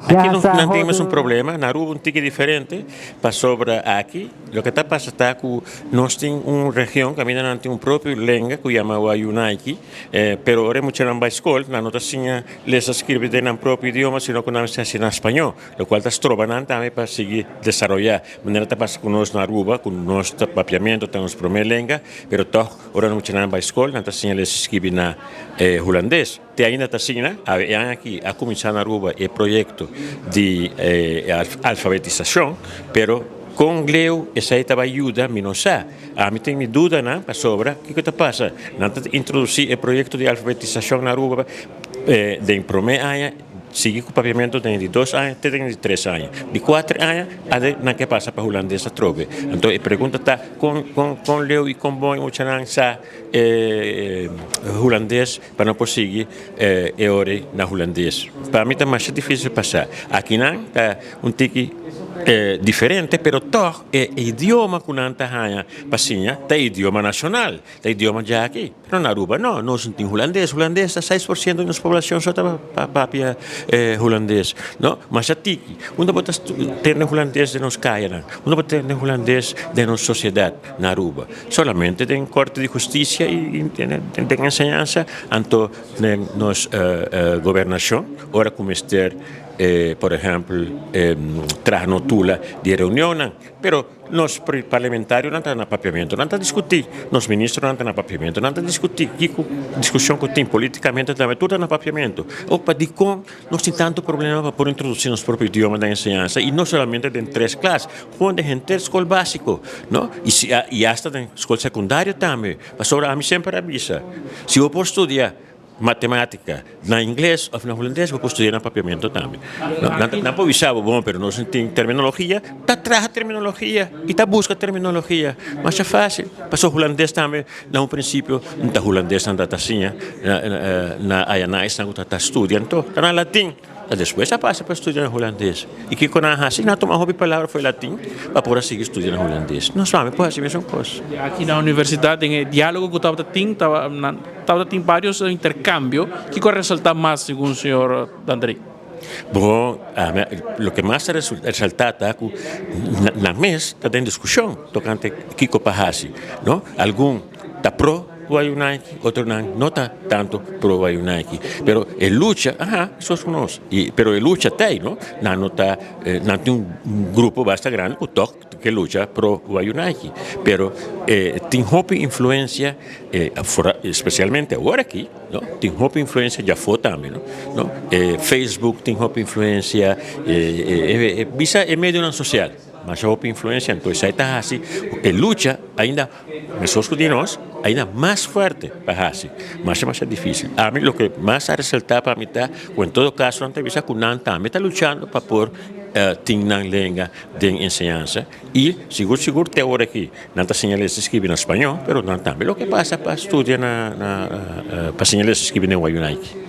Aki no nan tin mes un problema, na Aruba un tiki diferente, pasobra aki loke ta pasa ta ku nos tin un region kaminda nan tin un propio lenga ku yama Wayunaiki, pero ora e muchanan bai skol nan no ta siña lesa skirbi den nan propio idioma sino ku nan mester hasi na spañó, lokual ta stroba nan tambe pa sigui desaroyá. Manera ta pasa ku nos na Aruba ku nos ta papiamentu ta nos promé lenga, pero tòg ora nos muchanan bai skol nan ta siña lesa skirbi na hulandes. Te ainda ta asina, e aña aki a kuminsá na Aruba e proyekto di alfabetisashon, pero kon leu esei ta bai yuda mi no sa. Ami tin mi dudanan pasobra kiko ta pasa? Nan ta introdusí e proyekto di alfabetisashon na Aruba den promé aña, sigui ku papiamentu den di dos aña te den di tres aña. Di kuater aña ade nan ke pasa pa hulandes atrobe. Anto e pregunta ta kon kon kon leu i kon bon e muchanan sa e hulandes pa nan por sigui e ora na hulandes. Pa mi ta masha dificil pa sa. Akinan ta un tiki diferente pero tog e idioma cu nan ta haña pa siña ta e idioma nacional, ta idioma djaki. Pero na Aruba no, nos no tin hulandes. Hulandes ta 6% di nos poblacion so ta papia hulandes, no. Masha tiki. Unda bo ta tende hulandes den nos cayanan? Unda bo ta tende hulandes den nos sociedad? Na Aruba solamente den Corte di Husticia y den enseñansa, anto den nos gobernacion ora cu mester por ehempel traha notula di reunionnan, pero nos parlamentarionan ta na papiamento nan ta discuti, nos ministronan ta na papiamento nan ta discuti kico discusion cu tin politicamente tambe tur ta na papiamento. Opa dicon nos tin tanto problema pa por introduci nos propio idioma den enseñansa y no solamente den tres klas, Gewoon den henter skol básiko, no? I si i asta den skol sekundario tambe. Pasobra ami semper a bisa, si bo por studia matemátika na ingles òf na hulandes, bo por studia na papiamentu tambe. No, nan nan por bisa bo, bon, pero nos no tin terminologia. Ta traha terminologia i ta buska terminologia. Masha fásil. Pasobra hulandes tambe na un prinsipio no ta hulandes nan ta ta siña na na aya na esnan ku ta ta studia. Anto ta na latin. Ta despues a pasa pa studia na hulandes. I kiko nan a hasi? Nan a tuma hopi palabra for e latin pa por a sigui studia na hulandes. Nos mami por hasi mesun kos. Aki na universidat den e dialogo ku tabata tin tabata tin varios interkambio. Kiko a resalta mas segun señor Dandrey? Bon, loke mas a resalta ta ku nan mes ta den diskushon tokante kiko pa hasi, no? Algun ta pro. Wayunaiki, otronan no ta tanto pro Wayunaiki. Pero e lucha, aha, sos ku nos. I, pero e lucha ta ei, no? Nan no ta, nan tin un grupo basta grandi ku tok ke lucha pro Wayunaiki. Pero e tin hopi influensia, e afora, espesialmente awor aki, no? Tin hopi influensia djafó tambe, no? No? E Facebook tin hopi influensia, e, e, e, bisa e medionan sosial. Masha hopi influensia, anto esei ta hasi ku e lucha ainda Meskos ku di nos, ainda mas fuerte pa hasi, masha masha difisil. Ami loke mas a resaltá pa mi ta ku en todo kaso nan ta bisa ku nan tambe ta luchando pa por tin nan lenga den enseñansa i sigur sigur te ora aki nan ta siña lesa i skibi na spañó, pero nan tambe loke pasa pa studia na pa siña lesa i skibi na wayunaiki.